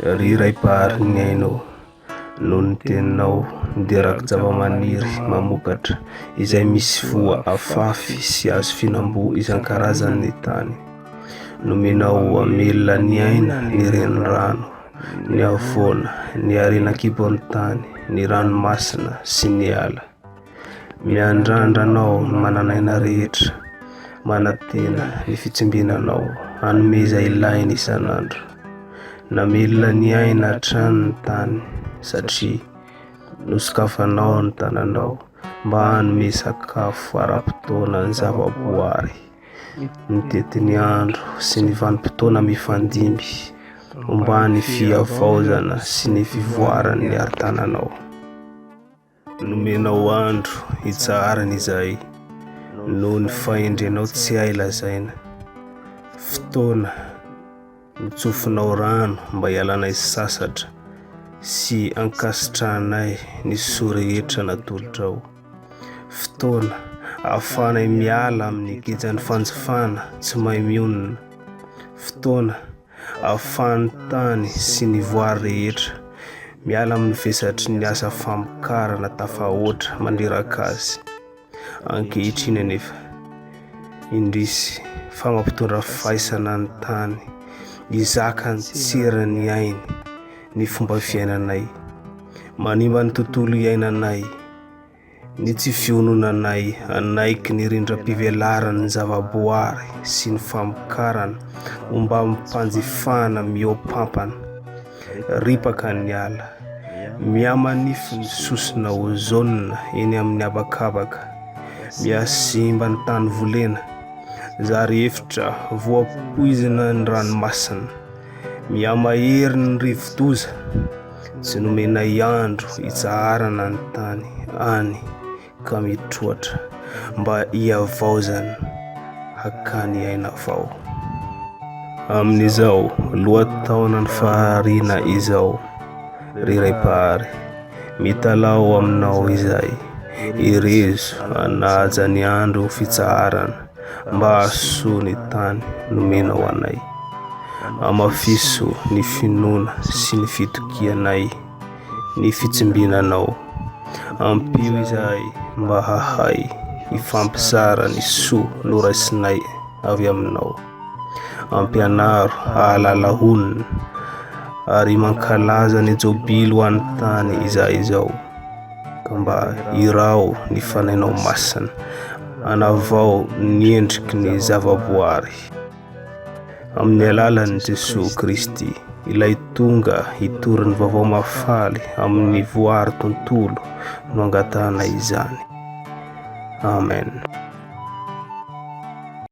Ry Ray Mpahary ny aina ô, noho ny teninao dia raki-javamaniry mamokatra izay misy voa afafy sy azo fihinam-boa isan-karazany ny tany. Nomenao hamelona ny aina ny renirano, ny havoana, ny harena an-kibon'ny tany, ny ranomasina sy ny ala. Miandrandra Anao ny manan'aina rehetra, manantena ny fitsimbinanao hanome izay ilainy isan'andro. Namelona ny aina hatrany ny tany satria nosokafanao ny tananao mba hanome sakafo ara-potoana ny zavaboary. Mitety ny andro sy ny vanim-potoana mifandimby omban'ny fihavaozana sy ny fivoaran'ny ari-tananao. Nomenao andro hitsaharana izahay noho ny fahendrenao tsy hay lazaina. Fotoana notsofinao rano mba hialanay sasatra sy hankasitrahanay ny soa rehetra natolotrao. Fotoana ahafahanay miala amin'ny gejan'ny fanjifana tsy mahay mionona. Fotoana Ahafahan'ny tany sy ny voary rehetra miala amin'ny vesatry ny asa famokarana tafahoatra mandreraka azy. Ankehitriny anefa, indrisy fa mampitondra faisana ny tany hizaka ny tsiran'ny ainy ny fomba fiainanay. Manimba ny tontolo iainanay. Ny tsy fiononanay hanaiky ny rindram-pivelaran'ny zavaboary sy ny famokarana ombam-panjifana mihoapampana. Ripaka ny ala. Mihamanify ny sosona ôzônina eny amin'ny habakabaka. Mihasimba ny tany volena. Zary efitra voapoizina ny ranomasina. Mihamahery ny rivodoza. Tsy nomenay andro hitsaharana ny tany any ka mitroatra mba hihavaozana hakany aina vao. Amin'izao lohataonan'ny fahariana izao, ry Ray Mpahary, mitalaho aminao izahay, irezo hanaja ny andro fitsaharana mba hahasoa ny tany nomenao anay. Hamafiso ny finoana sy ny fitokianay ny fitsimbinanao. Ampio izahay mba hahay hifampizara ny soa noraisinay avy aminao. Ampianaro hahalala honina ary mankalaza ny jobily ho an'ny tany izahay izao, ka mba iraho ny Fanahinao Masina hanavao ny endriky ny zavaboary. Amin'ny alalan'i Jesoa Kristy, ilay tonga hitory ny vaovao mahafaly amin'ny voary tontolo no angatahana izany. Amen.